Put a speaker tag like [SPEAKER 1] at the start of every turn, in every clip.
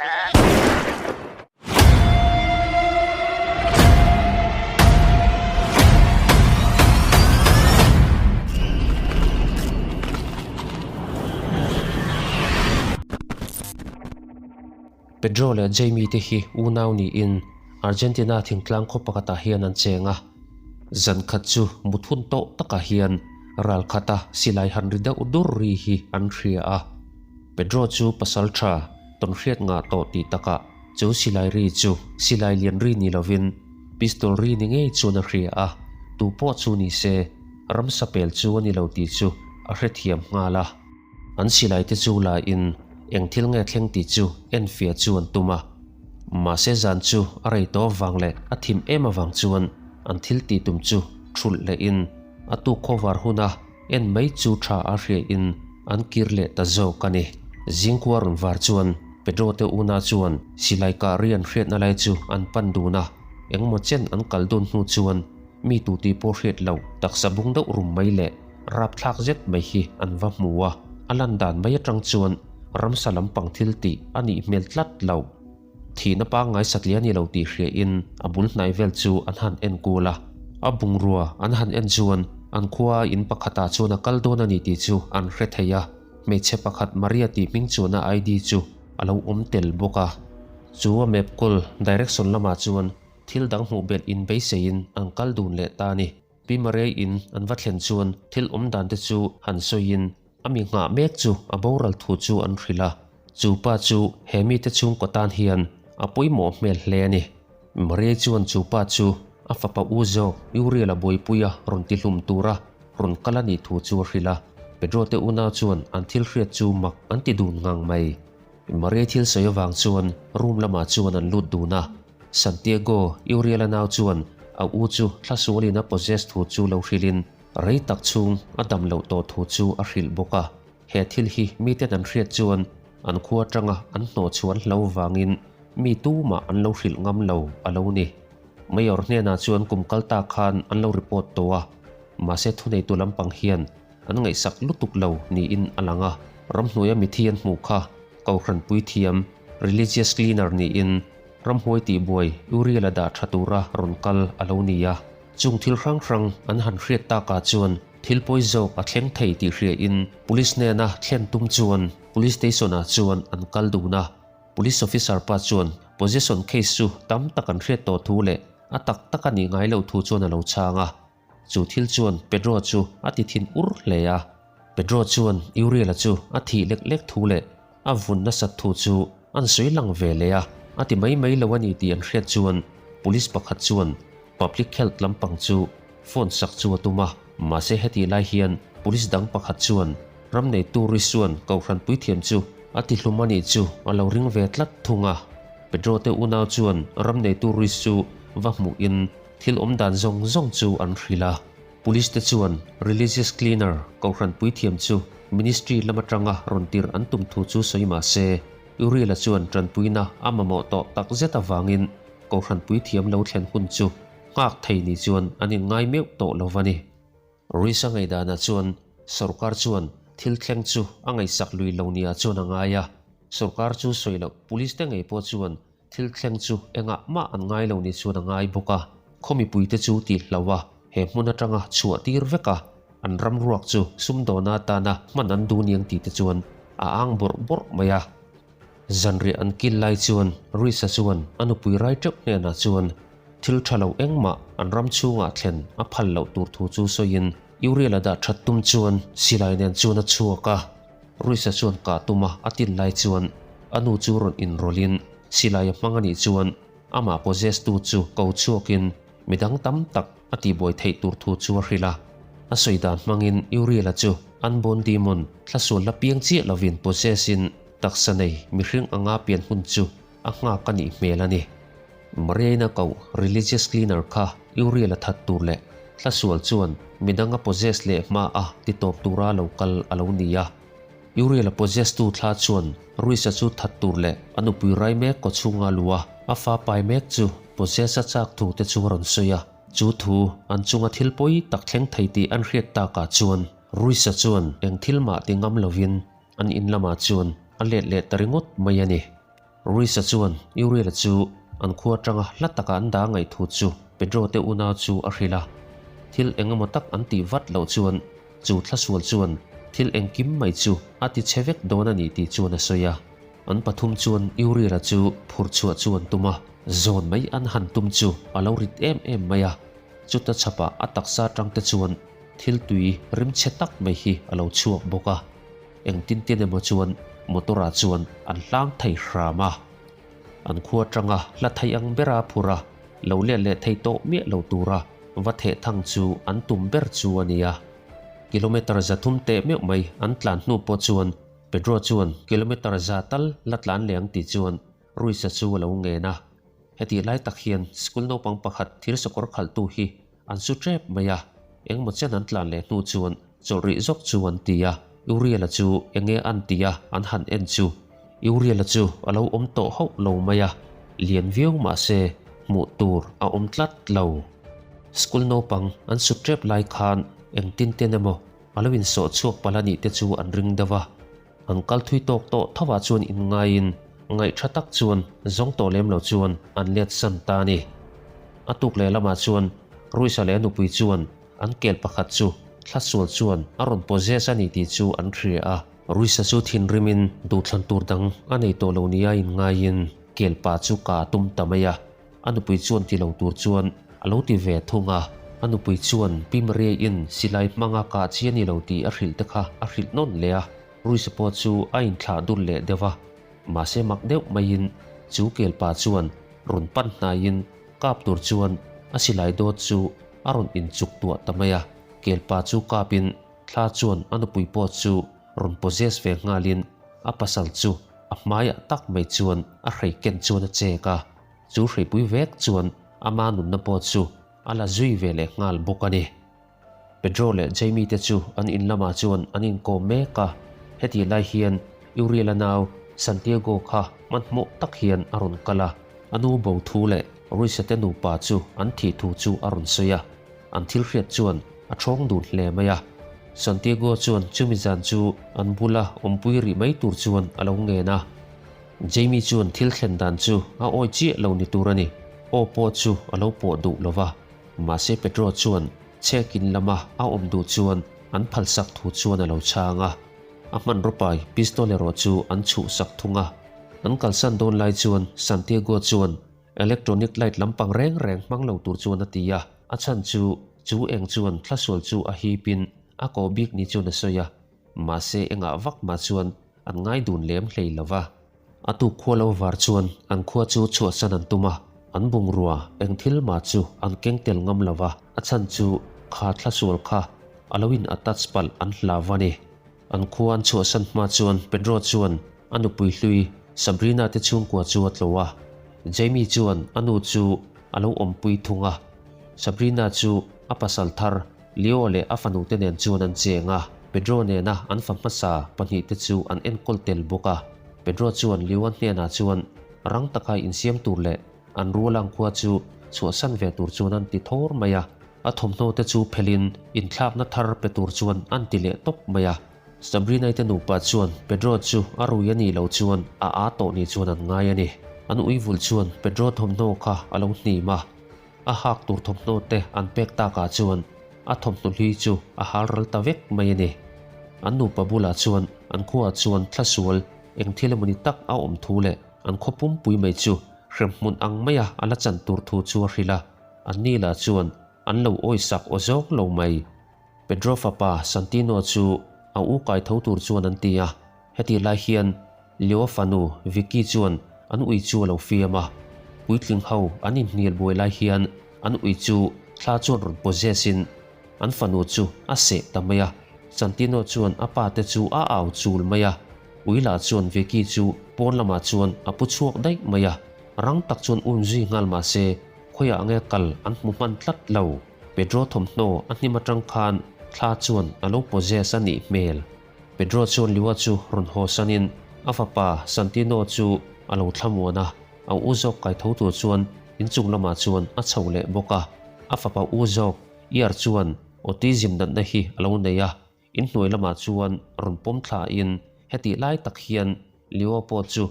[SPEAKER 1] Pedro leh Jaime te hi unau niin Argentina thingtlang khaw pakhatah hian an cheng a. Zan khat chu mut hun tawh takah hian ral khata silai han ri deuh dur ri hi an hria a. Pedro chu pasal tha tawnhriat ngah tawh tih takah chu silai ri chu silai lian ri ni lovin pistol ri ni ngei chuan a hria a, tu pawh chu ni se ramsa pel chu a ni lo tih chu a hrethiam nghal a. An silai te chu la in eng thil nge thleng tih chu enfiah chu an tum a. Mahse zan chu a rei tawh avang leh a thim em avang chuan an thil tih tum chu thulh leh in a tuk khawvar huna en mai chu tha a hria in an kir leh ta zawk a ni. Zingkhua rawn var chuan Pedro te una chuan silai kah ri an hriatna lai chu an pan dun a, engmaw chen an kal dun hnu chuan mi tu tih pawh hriat loh taksa bung deuh rum mai leh Rapthlak zet mai hi an va hmu a, a lan dan mai atang chuan ramsa lampang thil tih a nih hmel tlat lo. Thihna pangngai satliah a ni lo tih hriain a bul hnai vel chu an han en kul a. A bungrua an han en chuan an khua in pakhatah chuan a kal dawn a ni tih chu an hre thei a, hmeichhe pakhat Maria tih hming chuan a ID chu a lo awm tel bawk a. Chu a map kawl direction lamah chuan thil dang hmuh belh in beiseiin an kal dun leh ta a ni. Pi Maria in an va thlen chuan thil awm dan te chu han sawiin a mi nghah mek chu a boral thu chu an hrilh a, chu pa chu he mite chhungkaw tan hian a pawimawh hmel hle a ni. Maria chuan chu pa chu a fapa u zawk Uriel-a buaipuia rawn ti hlum tura rawn kal a nih thu chu a hrilh a, Pedro te unau chuan an thil hriat chu mak an ti dun ngang mai. Maria thil sawi avang chuan room lamah chuan an lut dun a, Santiago, Uriel-a nau chuan a u chu thlasualin a possess thu chu lo hrilhin rei tak chhung a dam loh tawh thu chu a hrilh bawk a. He thil hi miten an hriat chuan an khua atanga an hnawh chhuah an hlo vangin mi tumah an lo hrilh ngam lo a lo ni. Mayor hnenah chuan kum kal ta khan an lo report tawh a, mahse thuneitu lampang hian an ngaihsak lutuk lo niin a lang a. Ramhnuaia mithi an hmuh kha Kohhran puithiam, religious cleaner niin Ramhuai tihbuai Uriel-a dah tha tura rawn kal a lo ni a. Chung thil hrang hrang an han hriat takah chuan thil pawi zawk a thleng thei tih hriain Police hnena thlen tum chuan Police Station-ah chuan an kal dun a. Police Officer pa chuan possession case chu tam tak an hriat tawh thu leh a tak tak a nih ngai loh thu chuan a lo chhang a. Chu thil chuan Pedro chu a ti thin ur hle a. Pedro chuan Uriel-a chu a thih lek lek thu leh a vun nasat thu chu an sawi lang ve leh a, a ti mai mai lo a ni tih an hriat chuan police pakhat chuan public health lampang chu phone sak chu a tum a. Mahse hetih lai hian police dang pakhat chuan ram neitu Risuan kohhran puithiam chu a ti hlum a nih chu a lo ring ve tlat thung a. Pedro te unau chuan ram neitu Ris chu va hmuhin Thil awm dan zawng zawng chu an hrilh a. Police te chuan Religious Cleaner, Kohhran Puithiam chu Ministry lam atanga rawn tirh an tum thu chu sawi mah se, Uriel-a chuan tanpuina a mamawh tawh tak zet avangin Kohhran Puithiam lo thlen hun chu nghak thei ni chuan an inngai meuh tawh lo va ni. Risa ngaihdana chuan sorkar chuan thil thleng chu a ngaihsak lui lo nia chuan a ngai a, sorkar chu sawi loh Police te ngei pawh chuan Thil thleng chu engah mah an ngai lo ni chuan a ngai bawk a, khaw mipuite chu tih hlo a, he hmun atanga chhuah tir vek a, an ram ruak chu sumdawna atana hman an duh niang tih te chuan a ang bawrh bawrh mai a. Zanriah an kil lai chuan Risa chuan a nupui rai teuh hnenah chuan thil tha lo engmah an ram chhungah thlen a phal loh tur thu chu sawiin Uriel-a dah that tum chuan silai nen chuan a chhuak a. Ruisa chuan kah tuma a tin lai chuan a nu chu rawn inrawlhin silai a hmang a nih chuan amah possess tu chu ko chhuakin midang tam tak a tihbuai theih tur thu chu a hrilh a. A sawi dan hmangin Uriel-a chu unborn demon thlasual la piang chiah lovin possess in taksa nei mihring anga pian hun chu a nghak a nih hmel a ni. Mariaina koh religious cleaner kha Uriel-a that tur leh Hlasual chuan midang a possess leh hma a ti tawp tura lo kal a lo ni a. Uriel-a possess tu thla chuan Ruisa chu that tur leh a nupui rai mek kaw chhunga luh a, a fa pai mek chu possess a chak thu te chu a rawn sawi a. Chu thu an chunga thil pawi tak thleng thei tih an hriat takah chuan Ruisa chuan eng thil mah ti ngam lovin an in lamah chuan a let leh ta ringawt mai a ni. Ruiz-a chuan Uriel-a chu an khua atanga hla taka an dah ngaih thu chu Pedro te unau chu a hrilh a. Thil eng emaw tak an tih vat loh chuan chu thlasual chuan thil engkim mai chu a ti chhe vek dawn a ni tih chuan a sawi a. An pathum chuan Uriel-a chu phur chhuah chu an tum a, zawn mai an han tum chu a lo rit em em mai a. Chuta chhapah a taksa atangte chuan thil tui rimchhe tak mai hi a lo chhuak bawk a. Engtin tin emaw chuan motor ah chuan an hlang thei hram a, an khua atanga hla thei ang bera phur a, lo let leh thei tawh miah lo tura va theh thang chu an tum ber chu a ni a. Kilometre 300 teh meuh mai an tlan hnu pawh chuan Pedro chuan kilometre za tal la tlan leh ang tih chuan Ruisa chu a lo ngen a. Hetih lai tak hian school naupang pakhat thir sakawr khalhtu hi An su tep mai a, engmaw chen an tlan leh hnu chuan chawlh rih zawk chu an ti a, Uriel-a chu enge an ti a an han en chu Uriel-a chu a lo awm tawh hauh lo mai a, lian viau mah se hmuh tur a awm tlat lo. School naupang an su tep lai khan engtin ten emaw a lo insawh chhuak palh a nih te chu an ring deuh a, an kal thui tawk tawh tho ah chuan inngaiin ngaih tha tak chuan zawng tawh lem lo chuan an let san ta a ni. A tuk leh lamah chuan Ruisa leh a nupui chuan an kel pakhat chu thlasual chuan a rawn possess a ni tih chu an hria a. Ruisa chu thinrimin duhthlan tur dang a nei tawh lo nia inngaiin kel pa chu ka a tum ta mai a. A nupui chuan ti lo tur chuan a lo ti ve thung a. A nupui chuan Pi Maria-in silai hmanga kah chi a ni lo tih a hrilh te kha a hrilh nawn leh a. Ruisa pawh chu a inthlah dul leh deuh a. Mahse mak deuh maiin chu kelpa chuan rawn pan hnaiin kap tur chuan a silai dawt chu a rawn inchuk tuah ta mai a. Kelpa chu kapin thla chuan a nupui pawh chu rawn possess ve nghalin a pasal chu a hmaiah tak mai chuan a hrei ken chuan a chek a, chu hreipui vek chuan ama nunna pawh chu a la zui ve leh nghal bawk a ni. Pedro leh Jaime te chu an in lamah chuan an inkawm mek a, hetih lai hian Uriel-a nau Santiago kha hmanhmawh tak hian a rawn kal a, a nu bo thu leh Ruisa te nupa chu an thih thu chu a rawn sawi a, an thil hriat chuan a ṭhawng dun hle mai a. Santiago chuan chumi zan chu an bula awmpui rih mai tur chuan a lo ngen a. Jamie chuan thil thlen dan chu a awi chiah lo ni tur a ni, aw pawh chu a lo pawh duh lo va. Mahse Pedro chuan check-in lama a awm duh chuan an phalsak thu chuan a lo chhang a. A hmanraw pai pistol erawh chu an chhuhsak thung a. An kalsan dawn lai chuan Santiago chuan Electronic light lampang reng reng hmang lo tur chuan a ti a, a chhan chu chu eng chuan thlasual chu a hipin a ko bik ni chuan a sawi a, mahse engah vak mah chuan an ngai dun lem hlei lo va. A tuk khua lo var chuan an khua chu chhuahsan an tum a, an bungrua eng thil mah chu an keng tel ngam lo va, a chhan chu kha thlasual kha a lo in attach palh an hlau a ni. An khua an chhuahsan hma chuan Pedro chuan a nupui hlui Sabrina te chhungkua chu a tlawh a, Jamie chuan a nu chu a lo awmpui thung a. Sabrina chu a pasal thar Leo leh a fanu te nen chuan an cheng a, Pedro nena an fa hmasa pahnihte chu an enkawl tel bawk a. Pedro chuan Leo-a hnenah chuan rang taka insiam tur leh An rualang khua chu chhuahsan ve tur chuan an ti thawr mai a, a thawmhnaw te chu phelhin inthlakna thar pe tur chuan an ti leh tawp mai a. Sabrina-i te nupa chuan Pedro chu a rui a nih loh chuan a aa tawh ni chuan an ngai a ni. An ui vulh chuan Pedro thawmhnaw kha a lo hnim a, a hak tur thawmhnaw te an pek takah chuan a thawmhnaw hlui chu a hal ral ta vek mai a ni. An nupa bulah chuan an khuaah chuan thlasual eng thil emawni tak a awm thu leh An khaw pumpui mai chu hremhmun ang maia a la chan tur thu chu a hrilh a, anni lah chuan an lo awisak aw zawk lo mai. Pedro fapa Santino chu a u kai tho tur chuan an ti a, hetih lai hian Leo fanu Vicky chuan an ui chu a lo fiam a, puitling ho an inhnial buai lai hian an ui chu thla chuan rawn possess in an fanu chu a seh ta mai a, Santino chuan a pa te chu a au chul mai a. Ui lah chuan Vicky chu pawn lamah chuan a pu chhuak daih mai a, rang tak chuan um zui nghal mah se khawiah nge kal an hmu hman tlat lo. Pedro thawmhnaw a hnim atang khan thla chuan a lo possess a nih hmel. Pedro chuan Liua chu rawn haw sanin a fapa Santino chu a lo thlamuan a, a u zawk kai tho tur chuan inchung lamah chuan a chho leh bawk a. A fapa u zawk Iar chuan autism natna hi a lo nei a, In hnuai lamah chuan rawn pawm thla in hetih lai tak hian Leo pawh chu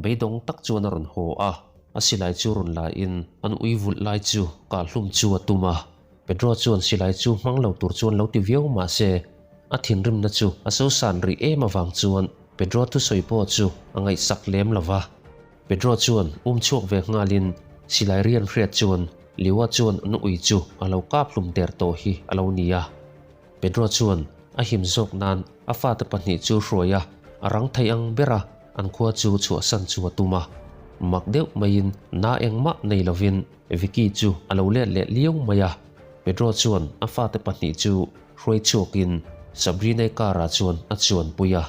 [SPEAKER 1] Beidawng tak chuan a rawn haw a, a silai chu rawn la in an ui vulh lai chu kah hlum chu a tum a. Pedro chuan silai chu hmang lo tur chuan lo ti viau mah se, a thinrimna chu a sosan rih em avang chuan Pedro thusawi pawh chu a ngaihsak lem lo va. Pedro chuan um chhuak ve nghalin silai rian hriat chuan Liua chuan an ui chu a lo kap hlum der tawh hi a lo ni a. Pedro chuan a him zawk nan a fate pahnih chu hruai a, a rang thei ang bera an khua chu chhuahsan chu a tum a. Mak deuh maiin na engmah nei lovin Vicky chu a lo let leh liau mai a. Pedro chuan a fate pahnih chu hruai chhuakin Sabrina-i car-ah chuan a chuanpui a.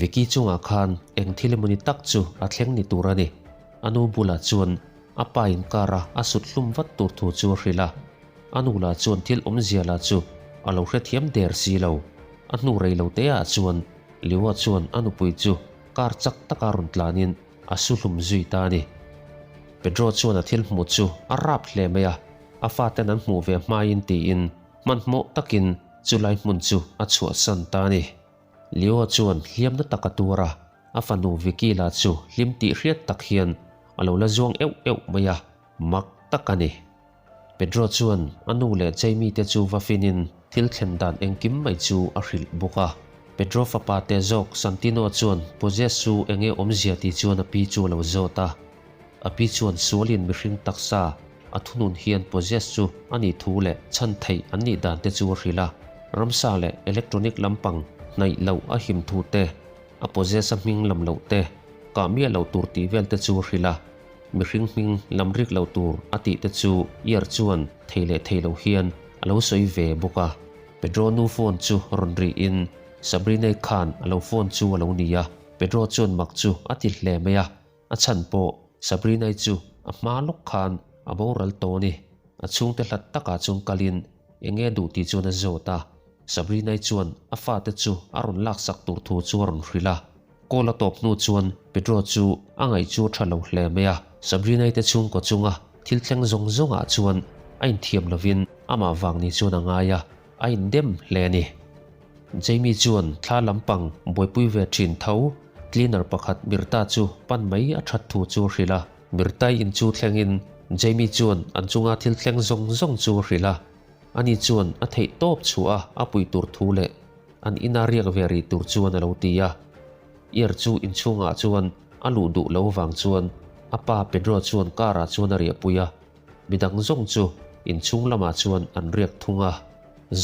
[SPEAKER 1] Vicky chungah khan eng thil emawni tak chu a thleng ni tur a ni. A nu bulah chuan a pa in car-a a sut hlum vat tur thu chu a hrilh a. A nu lah chuan thil awmzia lah chu a lo hrethiam der si lo. A hnu rei lo te ah chuan Liua chuan a nupui chu car chak taka rawn tlanin a su hlum zui ta a ni. Pedro chuan a thil hmuh chu a rap hle mai a, a faten an hmuh ve hmain tiin hmanhmawh takin chulai hmun chu a chhuahsan ta a ni. Leo chuan hliamna tak a tuar a, a fanu Vicky lah chu hlim tih hriat tak hian a lo la zuang euh euh mai a, mak tak a ni. Pedro chuan a nu leh Jamie te chu va finin thil thlen dan engkim mai chu a hrilh bawk a. Pedro fapa te zawk Santino chuan Possess chu enge awmzia tih chuan a pi chu a lo zawt a. A pi chuan sualin mihring taksa a thunun hian Possess chu a nih thu leh chhan theih an nih dan te chu a hrilh a. Ramsa leh electronic lampang hnaih loh a him thu te, a Possess a hming lam loh te, kah miah loh tur tih vel te chu a hrilh a. Mihring hming lam rik lo tur a tih te chu Iar chuan thei leh thei lo hian a lo sawi ve bawk a. Pedro nu phone chu rawn ri in Sabrina-i khan a lo phone chu a lo ni a, Pedro chuan mak chu a ti hle mai a, a chhan pawh Sabrina-i chu a hma lawk khan a boral tawh a ni. A chhungte hlat takah chuan kalin eng nge duh tih chuan a zawt a, Sabrina-i chuan a fate chu a rawn laksak tur thu chu a rawn hrilh a. Call a tawp hnu chuan Pedro chu a ngaih chu a tha lo hle mai a, Sabrina-i te chhungkaw chunga thil thleng zawng zawngah chuan a inthiam lovin amah vang ni chuan a ngai a, a indem hle a ni. Jamie chuan thla lampang buaipui ve thin tho cleaner pakhat Mirta chu pan mai a that thu chu a hrilh a. Mirtai in chu thlengin Jamie chuan an chunga thil thleng zawng zawng chu a hrilh a, ani chuan a theih tawp chhuah a a pui tur thu leh An ina riak ve rih tur chuan a lo ti a. Iar chu inchhungah chuan a luh duh lo vang chuan a pa Pedro chuan car ah chuan a riahpui a, midang zawng chu inchhung lamah chuan an riak thung a.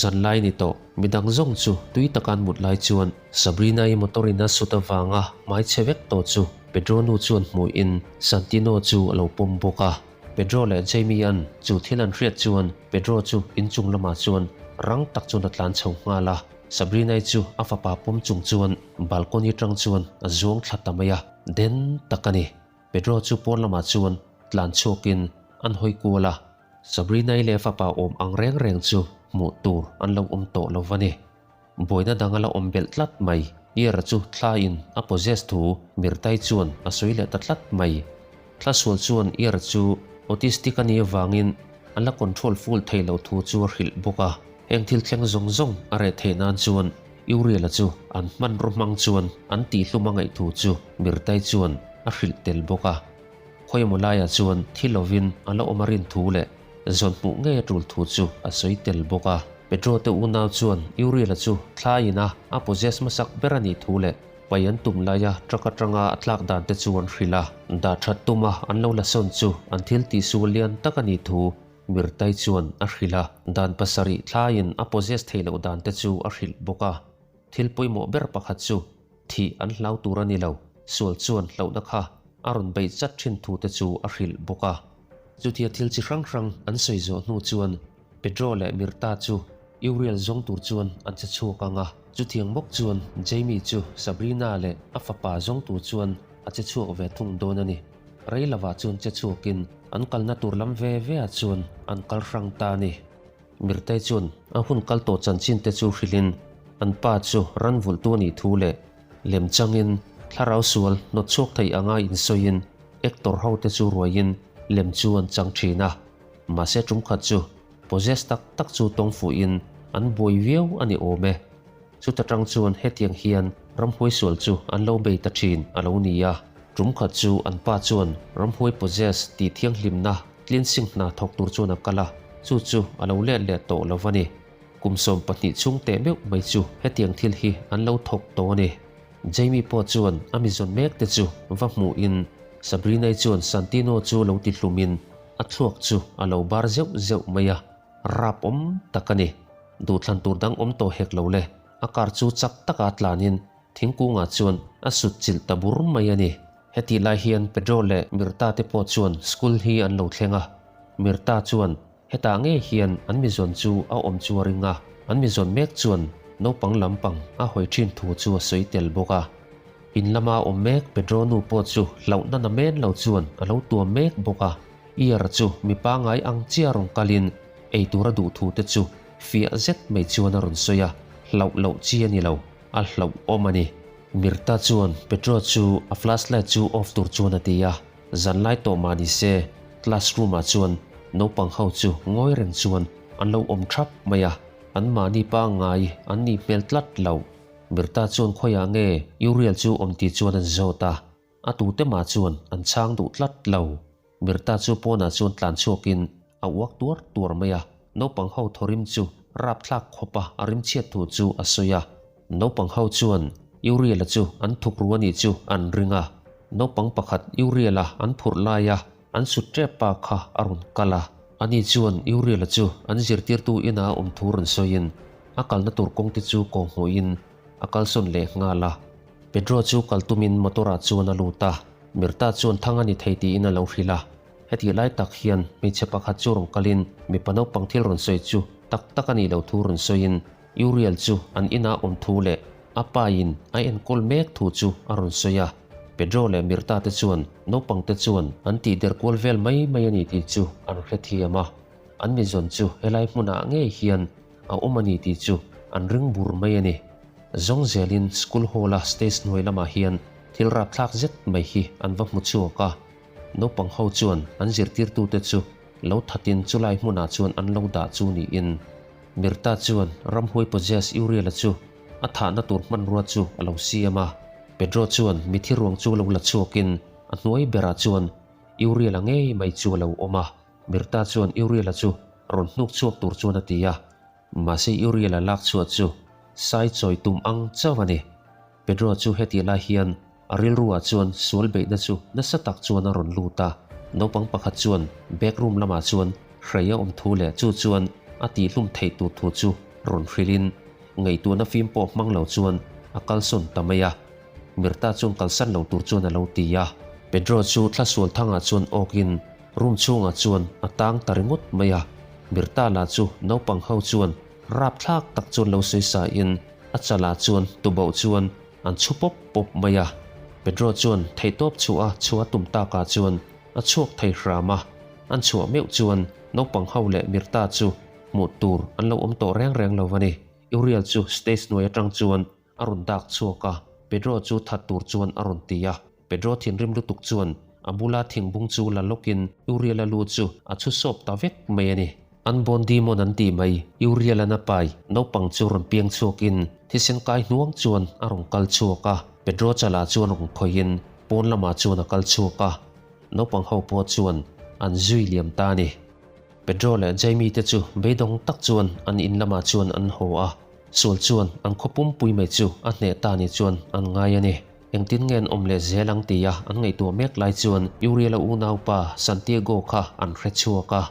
[SPEAKER 1] Zanlai ni tawh, midang zawng chu tui taka an mut lai chuan Sabrina-i motor in a sut avanga hmai chhe vek tawh chu Pedro nu chuan hmuhin Santino chu a lo pawm bawk a. Pedro leh Jamie-a'n chu thil an hriat chuan Pedro chu inchung lamah chuan rang tak chuan a tlan chho nghal a. Sabrina-i chu a fapa pawm chung chuan balcony tang chuan a zuang thla ta mai a, den tak a ni. Pedro chu pawn lamah chuan tlan chhuakin an hawi kual a, Sabrina-i leh a fapa awm ang reng reng chu hmuh tur an lo awm tawh lo va ni. Buaina dang a la awm belh tlat mai. Iara chu thlain a possess thu Mirtai chuan a sawi leh ta tlat mai. Thla sual chuan Iara chu autistic a nih avangin a la control full thei lo thu chu a hrilh bawk a. Heng thil thleng zawng zawng a reh theih nan chuan Uriel-a chu an hmanraw hmang chuan an tihhlum a ngaih thu chu Mirtai chuan a hrilh tel bawk a. Khawimaw laiah chuan thi lovin a la awm a rin thu leh Zawn hmuh ngei a tul thu chu a sawi tel bawk a. Pedro te unau chuan Uriel-a chu thla ina a possess hmasak ber a nih thu leh pai an tum laia truck atanga a tlak dan te chu an hrilh a. Dah that tuma an lo la sawn chu an thil tihsual lian tak a nih thu Mirtai chuan a hrilh a. Dan pasarih thla in a possess theih loh dan te chu a hrilh bawk a. Thil pawimawh ber pakhat chu thih an hlau tur a ni lo, sual chuan hlauhna kha a rawn beih chat thin thu te chu a hrilh bawk a. Chutia thil chi hrang hrang an sawi zawh hnu chuan Pedro leh Mirta chu Uriel zawng tur chuan an che chhuak ang a, chutiang bawk chuan Jamie chu Sabrina leh a fapa zawng tur chuan a che chhuak ve thung dawn a ni. Rei lovah chuan che chhuakin an kalna tur lam ve ve ah chuan an kal hrang ta a ni. Mirtai chuan a hun kal tawh chanchin te chu hrilhin an pa chu ran vulhtu a nih thu leh lem changin thlarau sual hnawt chhuak thei anga insawiin actor ho te chu ruaiin lem chu an chang thin a. Mahse tum khat chu possess tak tak chu tawng fuhin an buai viau a ni awm e. Chuta tang chuan hetiang hian ramhuai sual chu an lo bei ta thin a lo ni a. Tum khat chu an pa chuan ramhuai possess tih thianghlimna cleansing hna thawk tur chuan a kal a, chu chu a lo let leh tawh lo va ni. Kum 12 chhung teh meuh mai chu hetiang thil hi an lo thawk tawh a ni. Jamie pawh chuan a mi zawn mek te chu va hmuhin Sabrina-i chuan Santino chu lo ti hlumin a thluak chu a lo bar zeuh zeuh mai a, rap awm tak a ni. Duhthlan tur dang awm tawh hek lo le, a car chu chak taka tlanin thingkungah chuan a sut chilh ta bur mai a ni. Hetih lai hian Pedro leh Mirta te pawh chuan school hi an lo thleng a, Mirta chuan Hetah ngei hian an mizawn chu a awm chu a ring a, an mizawn mek chuan naupang lampang a hawi thin thu chu a sawi tel bawk a. In lama awm mek Pedro nu pawh chu hlauhna na men lo chuan a lo tuam mek bawk a. Iar chu mi pangai ang chiah rawn kalin ei tur a duh thu te chu fiah zet mai chuan a rawn sawi a, hlauh loh chi a ni lo, a hlauh awm a ni. Mirta chuan Pedro chu a flashlight chu off tur chuan a ti a. Zanlai tawh mah ni se, classroom ah chuan naupang ho chu ngawi reng chuan an lo awm thap mai a, an mahni pangngai an nih hmel tlat lo. Mirta chuan khawiah nge Uriel chu awm tih chuan an zawt a, a tute mah chuan an chhang duh tlat lo. Mirta chu pawnah chuan tlan chhuakin a uak tuar tuar mai a, naupang ho thawrim chu rapthlak khawpa a rimchhiat thu chu a sawi a. Naupang ho chuan Uriel-a chu an thuk ru a nih chu an ring a, naupang pakhat Uriel-a an phurh laia an sut tep pa kha a rawn kal a. Ani chuan Uriel-a chu an zirtirtu ina a awm thu rawn sawiin a kalna tur kawngte chu kawhhmuhin a kalsawn leh nghal a. Pedro chu kal tumin motor-ah chuan a lut a, Mirta chuan thang a ni thei tiin a lo hrilh a. Hetih lai tak hian hmeichhe pakhat chu rawn kalin mipa naupang thil rawn sawi chu tak tak a nih loh thu rawn sawiin Uriel chu an inah awm thu leh a pain a enkawl mek thu chu a rawn sawi a. Pedro leh Mirta te chuan naupang te chuan an tih der kual vel mai mai a ni tih chu an hrethiam a. An mizawn chu helai hmunah ngei hian a awm a ni tih chu an ring bur mai a ni. Zawng zelin school hall a stage hnuai lamah hian thil rapthlak zet mai hi an va hmu chhuak a. Naupang ho chuan an zirtirtute chu lo thatin chulai hmunah chuan an lo dah chu niin Mirta chuan ramhuai possess Uriel-a chu a thahna tur hmanrua chu a lo siam a. Pedro chuan mithi ruang chu lo la chhuakin a hnuai berah chuan Uriel-a ngei mai chu a lo awm a. Mirta chuan Uriel-a chu rawn hnuk chhuak tur chuan a ti a. Mahse Uriel-a lak chhuah chu sai chawi tum ang chauh a ni. Pedro chu hetih lai hian a rilruah chuan sual beihna chu nasa tak chuan a rawn lut a. Naupang pakhat chuan back room lamah chuan hrei a awm thu leh chu chuan a tihhlum theih tur thu chu rawn hrilhin ngaihtuahna fim pawh hmang lo chuan a kalsawn ta mai a. Mirta chuan kalsan lo tur chuan a lo ti a. Pedro chu thlasual thangah chuan awkin room chhungah chuan a tang ta ringawt mai a. Mirta lah chu naupang ho chuan rapthlak tak chuan lo sawi sain A chalah chuan tubauh chuan an chhu pawp pawp mai a. Pedro chuan theihtawp chhuah a chhuah tum takah chuan a chhuak thei hram a. An chhuah meuh chuan naupang ho leh Mirta chu hmuh tur an lo awm tawh reng reng lo a ni. Uriel chu stage hnuai atang chuan a rawn dak chhuak a, Pedro chu that tur chuan a rawn ti a. Pedro thinrim lutuk chuan a bula thingbung chu la lawkin Uriel-a lu chu a chhu sawp ta vek mai a ni. An Bond Demon an tih mai, Uriel-an a pai naupang chu rawn piang chhuakin thisen kai hnuang chuan a rawn kal chhuak a, Pedro chalah chuan rawn khawihin pawn lamah chuan a kal chhuak a, naupang ho pawh chuan an zui liam ta a ni. Pedro leh Jaime te chu beidawng tak chuan an in lamah chuan an haw a, sual chuan an khaw pumpui mai chu a hneh ta ni chuan an ngai a ni. Engtin nge an awm leh zel ang tia an ngaihtuah mek lai chuan Uriel-a unaupa Santiago kha an hre chhuak a.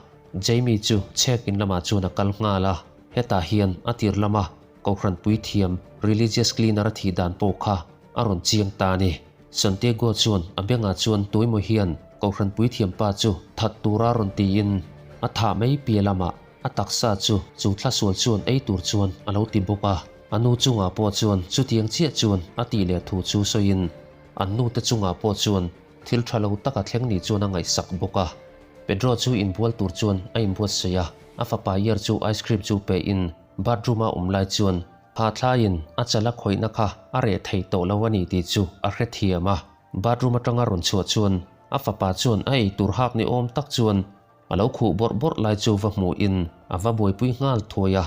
[SPEAKER 1] Jamie chu chhek in lamah chuan a kal nghal a, hetah hian a tir lama Kohhran puithiam religious cleaner a thih dan pawh kha a rawn chiang ta a ni. Santiago chuan a bengah chuan tuimaw hian Kohhran puithiam pa chu that tura rawn tiin a thah mai piah lamah a taksa chu chu thlasual chuan ei tur chuan a lo ti bawk a. A nu chungah pawh chuan chutiang chiah chuan a tih leh thu chu sawiin an nute chungah pawh chuan thil tha lo tak a thleng nih chuan a ngaihsak bawk a. Pedro chu inbual tur chuan a inbuatsaih a, a fapa Iar chu ice cream chu pehin bathroom a awm lai chuan hahthlaiin a chal a khawihna kha a reh thei tawh lo a ni tih chu a hrethiam a. Bathroom atanga rawn chhuah chuan a fapa chuan a eitur hak ni awm tak chuan a lo khuh bawrh bawrh lai chu va hmuhin a va buaipui nghal thuai a.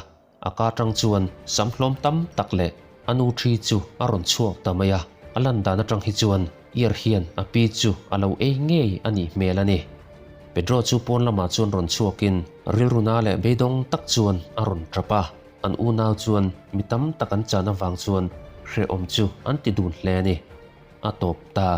[SPEAKER 1] A ka tang chuan sam hlawm tam tak leh a nu thi chu a rawn chhuak ta mai a, a lan dan atang hi chuan Iar hian a pi chu a lo ei ngei a nih hmel a ni. Pedro chu pawn lamah chuan rawn chhuakin rilru na leh beidawng tak chuan a rawn tap a. An unau chuan mi tam tak an chan avang chuan hrehawm chu an ti dun hle a ni. A tawp ta.